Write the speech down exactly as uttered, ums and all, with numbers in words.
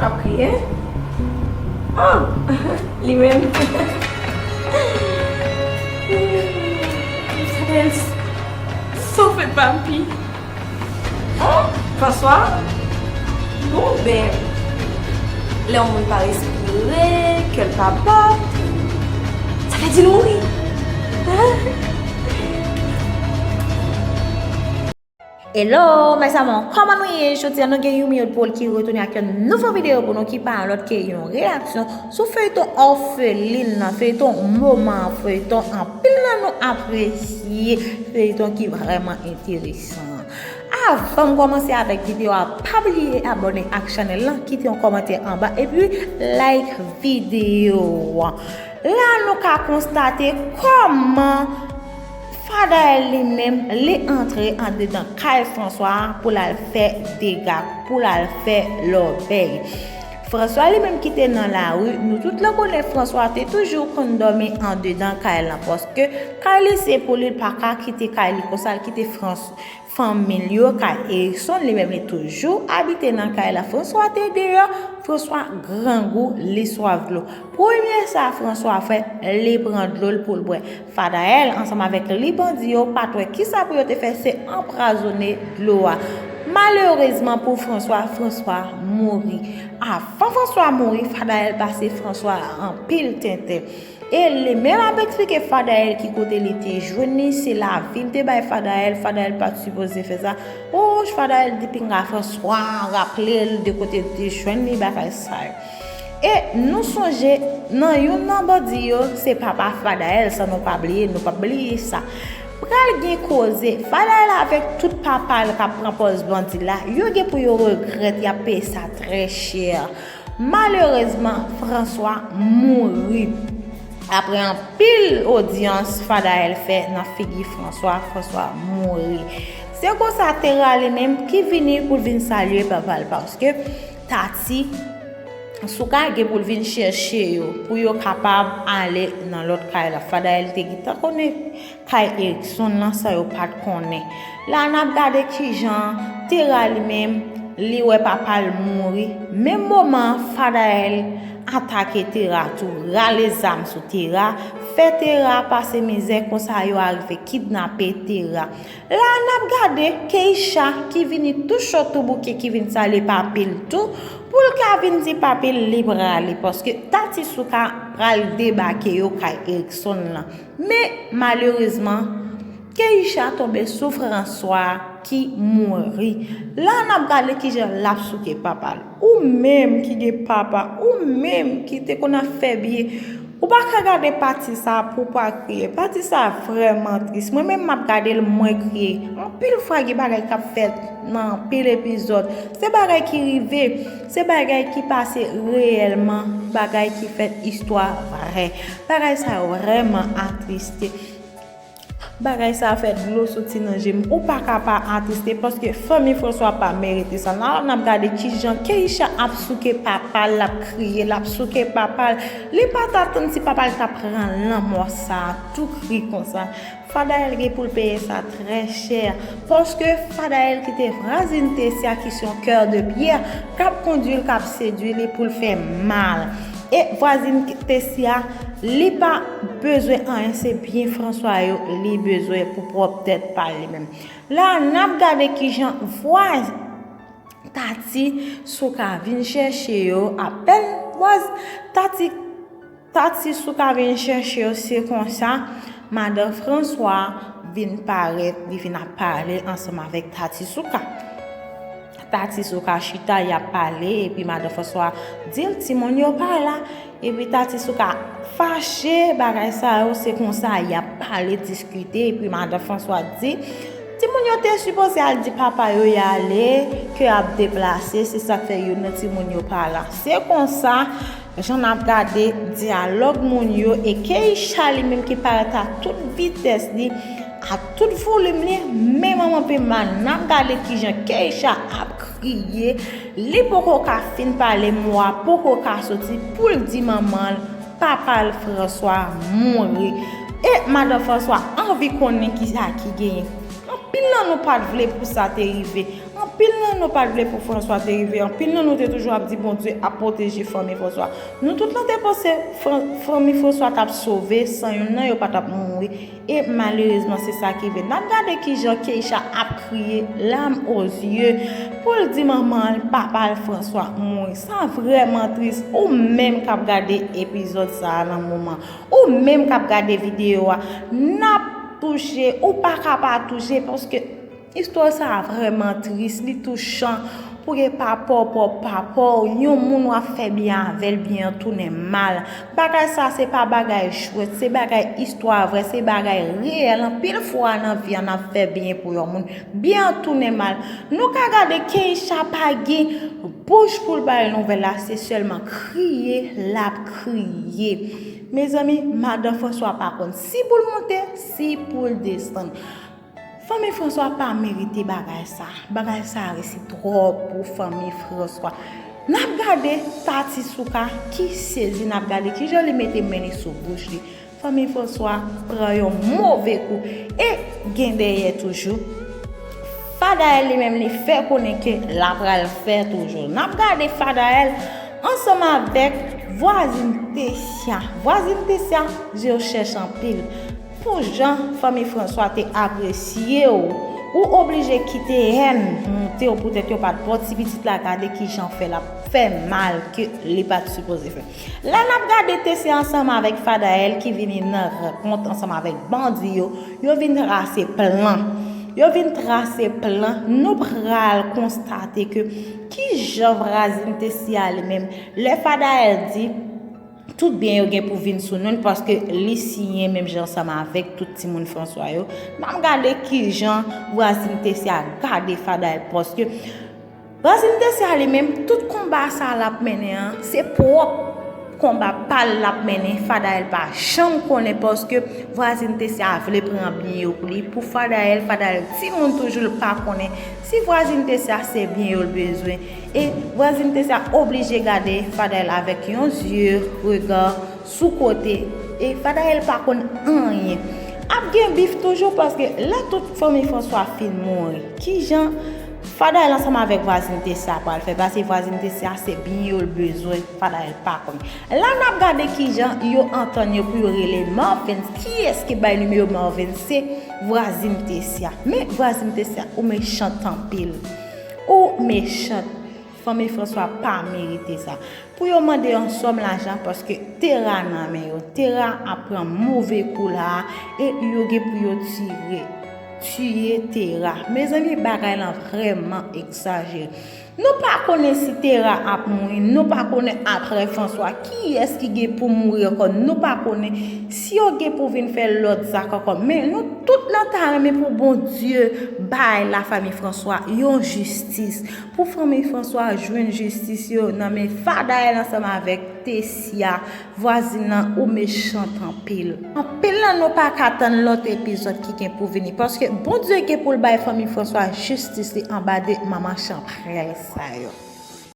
Ap kriye? Oh, li menm. Sa bèl. Sa w fè pa m pi. Oh, François? Bon, ben, lè yon moun pa respire, kè l pa bat, sa vle di l mouri. Hello, mes amours, kòman nou ye? Jodi a nou gen Yumi Oldpool ki retounen ak yon nouvo videyo pou nou ki pa lòt ke yon reyaksyon sou feyton Orpheline nan, feyton moman, feyton anpil nan nou apresye, feyton ki vrèman enteresan. Avan m kòmanse avèk videyo a, pa bliye abòne ak chanèl lan, kite yon kòmantè anba epi like videyo a. La nou ka konstate kòman Fadael li menm, li antre andedan kay François pou l al fè dega, pou l al fè lòbèy. François li menm ki te nan lari, nou tout la konnen François te toujou konn dòmi andedan kay lan, paske kay li se pou li, l pa ka kite kay li konsa, l kite Frans-, fanmi l yo kay Erikson, li menm li toujou abite nan kay la. François te deyò, François grangou, li swaf dlo. Premye sa François fè, li pran dlo l pou l bwè. Fadael ansanm avèk li bandi yo pa t wè kisa pou yo te fè, se anpwazonnen dlo a. Malerezman pou François, François mouri. Avan François mouri, Fadael pase François anpil tenten. E li menm ap eksplike Fadael ki kote li te jwenn li, se lavi l te bay Fadael, Fadael pa t sipoze fè sa. Oh, Fadael di pinga François raple l de kote li te jwenn li, bagay sa yo. E nou sonje, nan youn nan bandi yo, se papa Fadael, sa nou pa bliye, nou p ap bliye sa. Pral gen koze, Fadael avèk tout papa l k ap pran pòz bandi la, yo gen pou yo regrèt, y ap peye sa trè chè. Malerezman, François mouri. Apre anpil odyans Fadael fè nan figi François, François mouri. Se konsa Tera li menm ki vini pou l vin salye papa l, paske Tati Souka gen pou l vin chèche yo, pou yo kapab ale nan lòt kay la. Fadael te gentan konnen kay Erikson lan san yo pa t konnen. La n ap gade kijan Tera li menm, li wè papa l mouri. Menm moman an, Fadael atake Tera tou, rale zam sou Tera, fè Tera pase mizè, konsa yo arive kidnape Tera. La n ap gade Keisha ki vini tou cho tou bouke, ki vin salye papi l tou, pou l ka vin di papi l li prale, paske Tati Souka pral debake yo kay Erikson lan. Men, malerezman, Keisha tonbe sou François ki mouri. La n ap gade kijan l ap souke papa l. Ou menm ki gen papa, ou menm ki te konn ap fè byen, ou pa ka gade pati sa pou w pa kriye. Pati sa vrèman tris. Mwen menm m ap gade l, mwen kriye. Anpil fwa gen bagay k ap fèt nan anpil epizòd. Se bagay ki rive, se bagay ki pase reyèlman, bagay ki fèt istwa vrè. Bagay sa yo vrèman atriste. Bagay sa fè dlo soti nan je m. Ou pa ka pa atriste paske fanmi François pa merite sa. La n ap gade kijan Keisha ap souke papa l, l ap kriye, l ap souke papa l. Li pa t atann si papa l ta pran lanmò sa a tou kri konsa. Fadael gen pou l peye sa trè chè. Paske Fadael kite vwazin Tessia ki se yon cœur de pierre k ap kondui l, k ap sedui li pou l fè mal. E vwazin Tessia, li pa bezwen anyen, se byen François yo li bezwen pou pwòp tèt pa li menm. La n ap gade kijan vwaz Tati Souka vin chèche yo, apèn vwaz Tati Tati Souka vin chèche yo, se konsa madan François vin parèt, li vin ap pale ansanm avèk Tati Souka. Tati Souka chita, y ap pale, epi madan François di l, "Timoun yo pa la." Epi Tati Souka fache, bagay sa yo, se konsa y ap pale, diskite, epi madan François di, "Timoun yo te sipoze al di papa yo y ale, ke y ap deplase, se sa k fè youn nan timoun yo pa la." Se konsa, jan n ap gade dyalòg moun yo, e Keisha li menm ki parèt a tout vitès li, a tout volim li, men manman pema, n ap gade kijan Keisha ap kriye, li poko ka fin pale, mo a poko ka soti pou l di manman l, papa l François mouri. E madan François anvi konnen kisa ki genyen. Anpil Anpil nan nou pa t vle pou sa te rive. Anpil nan nou pa t vle pou François te rive. Anpil nan nou te toujou ap di Bondye ap pwoteje fanmi François. Nou tout lan te panse Fran- fanmi François t ap sove san youn nan yo pa t ap mouri. E malerezman, se sa ki rive. N ap gade kijan Keisha ap kriye, larmes aux yeux, pou l di manman l, papa l, François mouri. Sa vrèman tris. Ou menm k ap gade epizòd sa a nan moman, ou menm k ap gade videyo a, n ap touche, ou pa ka pa touche, paske istwa sa a vrèman tris, li touchan. Pou gen papa w, pa w, papa w, yon moun w ap fè byen avè l, byen an tounen mal. Bagay sa a se pa bagay jwèt, se bagay istwa vrè, se bagay reyèl. Anpil fwa nan vi a, n ap fè byen pou yon moun, byen an tounen mal. Nou ka gade Keisha pa gen bouch pou l bay nouvèl la, se sèlman kriye l ap kriye. Mezanmi, madan François pa konn si pou l monte, si pou l desann. Fanmi François pa merite bagay sa. Bagay sa resi twòp pou fanmi François. N ap gade Tati Souka ki sezi, n ap gade kijan li mete men li sou bouch li. Fanmi François pran yon move kou. E gen dèyè toujou. Fadael li menm li fè konnen ke l ap pral fè toujou. N ap gade Fadael ansanm avèk vwazin Tessia. Vwazin Tessia, je w chèch anpil. Pou jan fanmi François te apresye w, ou oblije kite èn monte w poutèt yo pa t ba w ti pitit la, gade kijan w fè l ap fè mal ke li pa t sipoze fè. Lè n ap gade Tessia ansanm avèk Fadael ki vini nan rankont ansanm avèk bandi yo, yo vin trase plan. Yo vin trase plan, nou pral konstate ke kijan vwazin Tessia li menm, lè Fadael di, tout byen yo gen pou vin sou non l paske li siyen menm jan ansanm avèk tout timoun François yo. N ap gade kijan vwazin Tessia gade Fadael paske vwazin Tessia li menm, tout konba sa l ap mennen an, se pwòp konba pa l l ap mennen. Fadael pa janm konnen paske vwazin Tessia vle pran byen yo pou li. Pou Fadael, Fadael timoun toujou, l pa konnen si vwazin Tessia se byen yo l bezwen. E vwazin Tessia oblije gade Fadael avèk yon zye, rega sou kote. E Fadael pa konn anyen. Ap gen bif toujou paske lè tout fanmi François fin mouri, kijan Fadael ansanm avèk vwazin Tessia pral fè? Paske vwazin Tessia se byen yo l bezwen, Fadael pa konn. La n ap gade kijan yo antann yo pou yo rele Marvens. Kiyès ki bay nimewo Marvens? Se vwazin Tessia. Men vwazin Tessia, ou mechant anpil. Ou mechant. Fanmi François pa merite sa. Pou yo mande yon sòm lajan paske Tera nan men yo. Tera ap pran move kou la a e yo gen pou yo tire, tiye Tera. Mezanmi, bagay lan vrèman egzajere. Nou pa konnen si Tera ap mouri, nou pa konnen apre François kiyès ki gen pou mouri ankò, nou pa konnen si yo gen pou vin fè lòt zak ankò. Men nou tout lan ta renmen pou Bondye bay lafanmi François yon jistis. Pou fanmi François jwenn jistis yo nan men Fadael ansanm avèk Tessia, vwazin lan, ou mechant anpil. Anpil nan nou pa ka tann lòt epizòd ki gen pou vini, paske Bondye gen pou l bay fanmi François jistis li anba de manman chanpwèl sa yo.